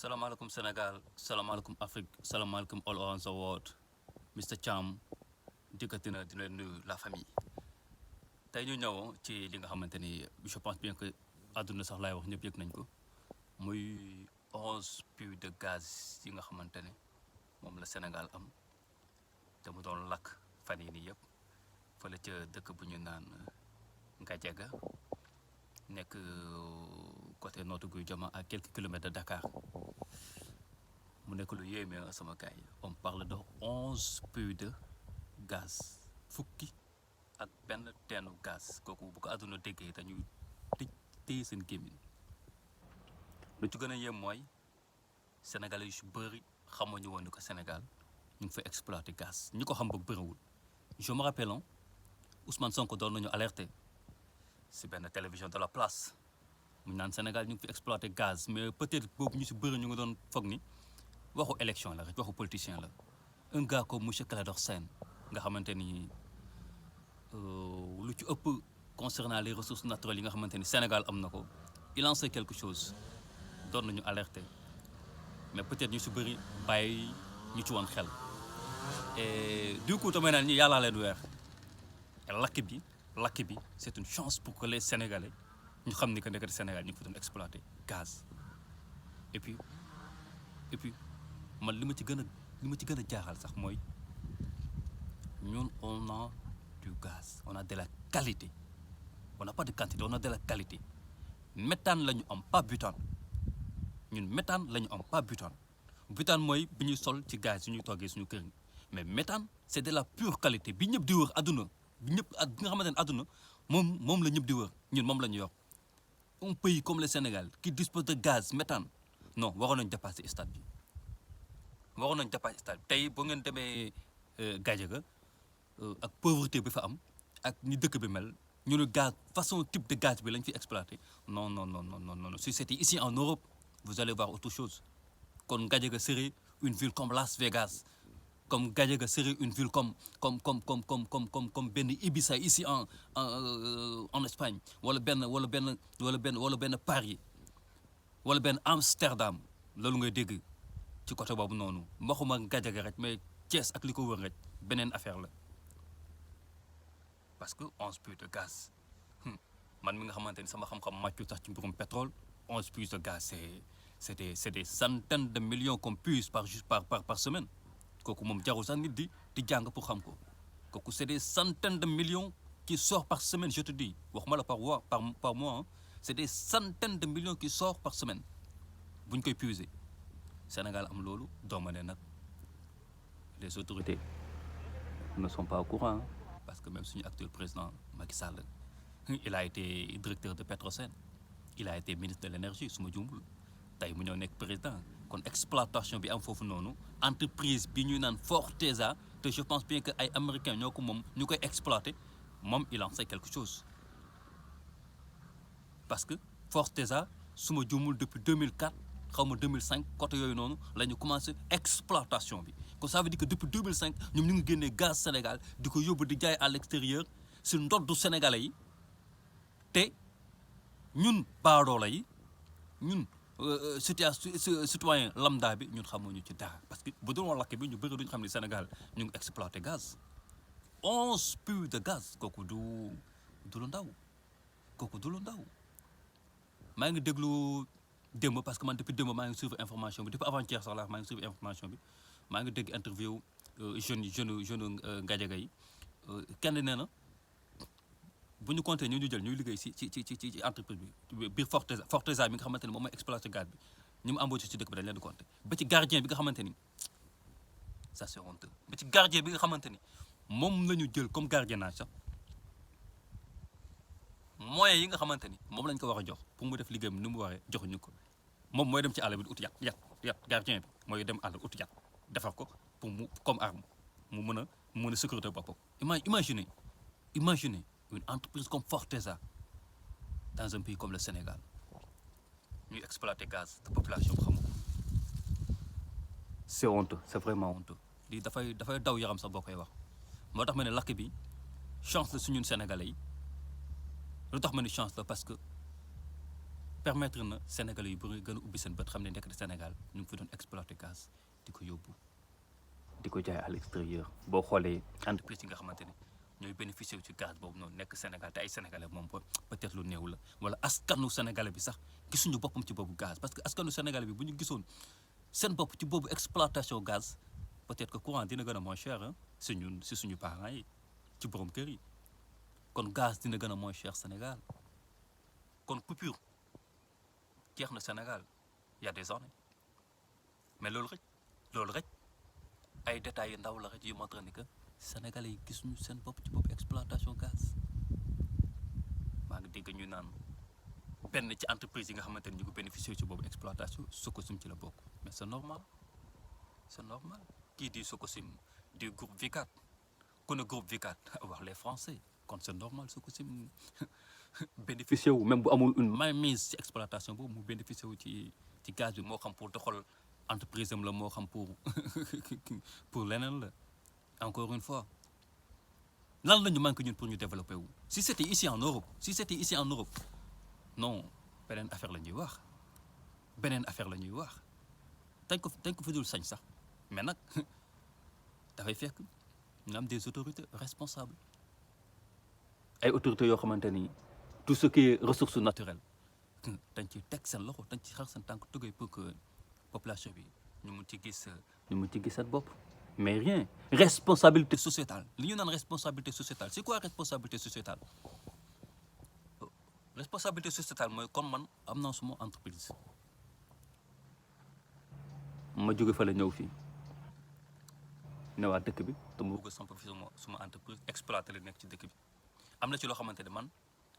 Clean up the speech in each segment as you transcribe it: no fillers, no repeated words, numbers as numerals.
Salaamaaleykum Sénégal salaamaaleykum Afrique salaamaaleykum all around the world Mr Thiam dikkati na di leen nuyu la famille tey ñu ñëw ci li nga xamante ni je pense bien que àdduna sax laay wax ñëpp yëg nañ ko muy 11 puits de gaz yi nga xamante ne moom la Sénégal am te mu doon lakk fan yii nii yëpp fële ca dëkk bu ñu naan Ngadiaga nekk côté Notto Gouye Diama à quelques kilomètres de Dakar mu nekk lu yéeme sama gars yi on parle de 11 puits de gaz fukki ak benn teenu gaz kooku bu ko àdduna déggee dañuy tëj téye seen gémmiñ lu ci gën a yéem mooy sénégalais yu si bëri xamuñu woon ni ko Sénégal ñu ngi fa exploiter gaz ñi ko xam ba bëriwul je me rappelle Ousmane Sonko doon nañu alerté si benn télévision de la place mu naan Sénégal ñu ngi fi exploiter gaz mais peut-être boobu ñu si bëri ñu ngi doon foog ni waxu élection la rek waxu politicien la un gars comme monsieur Clédor Sène nga xamante ni lu ci ëpp concernant les ressources naturelles yi nga xamante ni Sénégal am na ko il en sait quelque chose doon nañu alerter mais peut-être ñu si bëri bàyyi ñu ci woon xel et du coup damay naan ñi yàllaa leen weer lakk bi c'est une chance pour que les Sénégalais ñu xam ni que nekk Sénégal ñu ngi fa doon exploiter gaz et puis man li ma ci gën a jaaxal sax mooy ñun on a du gaz on a de la qualité on n'a pas de quantité on a de la qualité méthane la ñu am pas butane ñun méthane la ñu am pas butane butane mooy bi ñuy sol ci gaz yi ñuy toggee suñu kër yi mais méthane c'est de la pure qualité bi ñëpp di wër àdduna bi nga xamante ne àdduna moom la ñëpp di wër ñun moom la ñu yor un pays comme le Sénégal qui dispose de gaz méthane non waroon nañu dépasser stade bi tey boo ngeen demee Gadiaga ak pauvreté bi fa am ak ni dëkk bi mel ñu ne gaz façon type de gaz bi lañ fi exploité non si c'était ici en Europe vous allez voir autre chose kon Gadiaga serait une ville comme Las Vegas comme Gadiaga serait une ville comme benn Ibiza ici en Espagne wala benn Paris wala benn Amsterdam loolu ngay dégg ci côté boobu noonu waxuma Gadiaga rek mais Thiès ak li ko wër rek beneen affaire la parce que 11 puits de gaz man mi nga xamante ni sama xam-xam màccul sax ci mbirum pétrole 11 puits de gaz c'est des centaines de millions qu'on puise par semaine kooku moom jarul sax nit di jàng pour xam ko kooku c'est des centaines de millions qui sortent par semaine je te dis waxuma la par mois hein. C'est des centaines de millions qui sortent par semaine bu ñu koy puiser Sénégal am loolu dooma ne nag les autorités ne sont pas au courant hein, parce que même suñu actuel président Macky Sall il a été directeur de Petrosen il a été ministre de l'énergie su ma juumul tey mu ñëw nekk président kon exploitation bi am foofu noonu entreprise bi ñuy naan Forteza te je pense bien que ay américains ñoo ko moom ñu koy exploiter moom il en sait quelque chose parce que Forteza su ma juumul depuis 2004 xaw ma 2005 côté yooyu noonu la ñu commencé exploitation bi kon ça veut dire que depuis 2005 ñoom ñu ngi génnee gaz Sénégal di ko yóbbu di jaay à l'extérieur si ndoddu Sénégalais yi te ñun baadoola yi ñun citoyen lambda bi ñun xamuñu ci dara parce que bu doon woon lakk bi ñu bëri duñu xam ne Sénégal ñu ngi exploité gaz 11 puits de gaz kooku du lu ndaw maa ngi déglu démb parce que man depuis démb maa ngi suivre information bi depuis avant-hier sax la maa ngi suivre information bi maa ngi dégg interview jeune Gadiaga yi kenn nee na bu ñu compter ñu jël ñuy liggéey ci entreprise bi biir Forteza bi nga xamante ni moom mooy exploité gaz bi ñu mu embauché ci dëkk bi dañ leen di compter ba ci gardien bi nga xamante ni ça c'est honteux ba ci gardien bi nga xamante ni moom la ñu jël comme gardiennage sax moyens yi nga xamante ni moom lañ ko war a jox pour mu def liggéeyam ni mu waree joxuñu ko moom mooy dem ci àll bi di ut yat gardien bi mooy dem àll ut yat defar ko pour mu comme arme mu mën a sécurité boppam. Imaginez une entreprise comme Forteza dans un pays comme le Sénégal ñuy exploiter gaz de population bi xamu ko c'est honteux c'est vraiment honteux lii dafay daw yaram sax boo koy wax moo tax ma ne lakk bi chance la su ñun Sénégalais yi lu tax ma ne chance la parce que permettre na Sénégalais yu bëri gën a ubbi seen bët xam ne nekk di Sénégal ñu ngi fi doon exploiter gaz di ko yóbbu di ko jaay à l'extérieur. boo xoolee entreprise yi nga xamante ne ñooy bénéficier wu ci gaz boobu noonu nekk Sénégal te ay Sénégalais moom peut-être lu néew la wala askanu Sénégalais bi sax gisuñu boppam ci boobu gaz parce que askanu Sénégalais bi bu ñu gisoon seen bopp ci boobu exploitation gaz peut-être que courant dina gën a moins cher ah si ñun si suñu parents yi ci borom kër yi kon gaz dina gën a moins cher Sénégal kon coupure jeex na Sénégal y a des années mais loolu rek ay détails yu ndaw la rek yu montre ni que Sénégalais yi gisuñu seen bopp ci boobu exploitation gaz maa ngi dégg ñu naan benn ci entreprise yi nga xamante ni ñu ko bénéficier ci boobu exploitation Sococim ci la bokk mais c'est normal kii di Sococim du groupe Vicat ku ne groupe Vicat wax les Français kon c'est normal Sococim bénéficier wu même bu amul une mainmise ci exploitation boobu mu bénéficier wu ci gaz bi moo xam pour doxal entreprise am la moo xam pour leneen la encore une fois lan la ñu manque ñun pour ñu développer wu si c'était ici en Europe non beneen affaire la ñuy wax dañ ko fi dul sañ sax mais nag dafay fekk ñu am des autorités responsables ay autorités yoo xamante ni tout ce qui est ressources naturelles dañ ci teg seen loxo dañ ci xar seen tànk tugay pour que population bi ñu mun ci gis seen bopp mais rien responsabilité sociétale li ñu naan responsabilité sociétale c'est quoi responsabilité sociétale mooy comme man am naa suma entreprise ma jóge fa la ñëw fii ne waa dëkk bi te mu bëgg a samp fi suma entreprise exploiter li nekk ci dëkk bi am na ci loo xamante ne man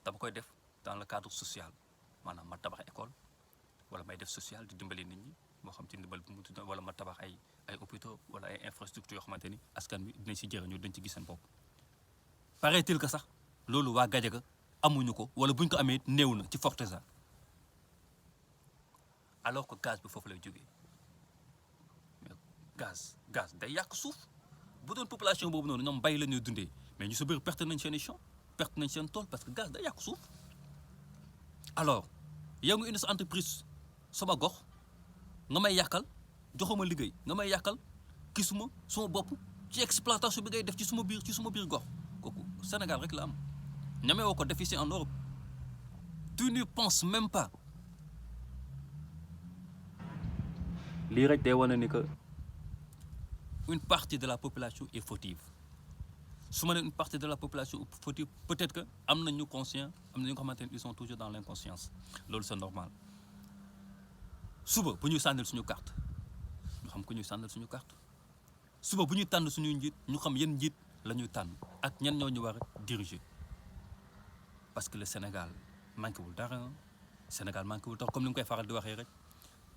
dama koy def dans le cadre social maanaam ma tabax école wala may def social di dimbali nit ñi moo xam ci ndimbal bi mu tudd wala ma tabax ay hôpitaux wala ay infrastructures yoo xamante ni askan bi dinañ si jëriñu dañ ci gis seen bopp. paraît-il que sax loolu waa Gadiaga amuñu ko wala buñ ko amee néew na ci Forteza alors que gaz bi foofu lay jógee mais gaz day yàq suuf bu doon population boobu noonu ñoom bay la ñuy dundee mais ñu si bëri perte nañ seen i champs perte nañ seen tool parce que gaz day yàq suuf alors yow nga indi sa entreprise sama gox nga may yàqal joxuma liggéey nga may yàqal gisuma suma bopp ci exploitation bi ngay def ci suma biir gox kooku Sénégal rek la am ñamee woo ko def ici en Europe tu n'y penses même pas. lii rek day wane ni que une partie de la population est fautive su ma ne une partie de la population est fautive peut-être que am nañu conscient am na ñu nga xamante ne ils sont toujours dans l'inconscience loolu c'est normal suba bu ñu sànnil suñu carte ñu xam ku ñuy sànnil suñu carte suba bu ñuy tànn suñuy njiit ñu xam yan njiit la ñuy tànn ak ñan ñoo ñu war a diriger parce que le Sénégal manqué wul dara Sénégal manqué wul dara comme ni nga koy faral di waxee rek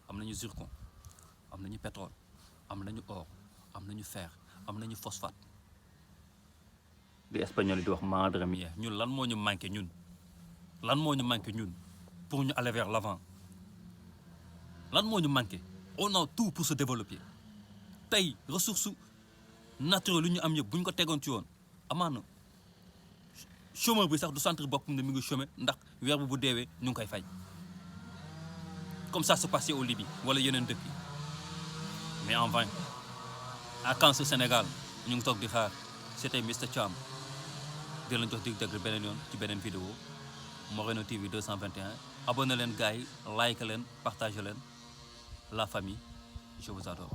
am nañu zircon am nañu pétrole am nañu or am nañu fer am nañu phosphate li espagnol di wax madre mia ñun lan moo ñu manqué ñun pour ñu aller vers l'avant lan moo ñu manqué on a tout pour se développer tey ressources naturelles lu ñu am yëpp bu ñu ko tegoon ci yoon amaana chômeur bi sax du sentir boppam ne mi ngi chômer ndax weer bu deewee ñu ngi koy fay comme ça se passait au Libye wala yeneen dëkk yi mais en vain à quand ce Sénégal ñu ngi toog di xaar c'était Mr Thiam di leen jox dig dëgg beneen yoon ci beneen vidéo Moreno TV 221 abonné leen gars yi like leen partage leen la famille je vous adore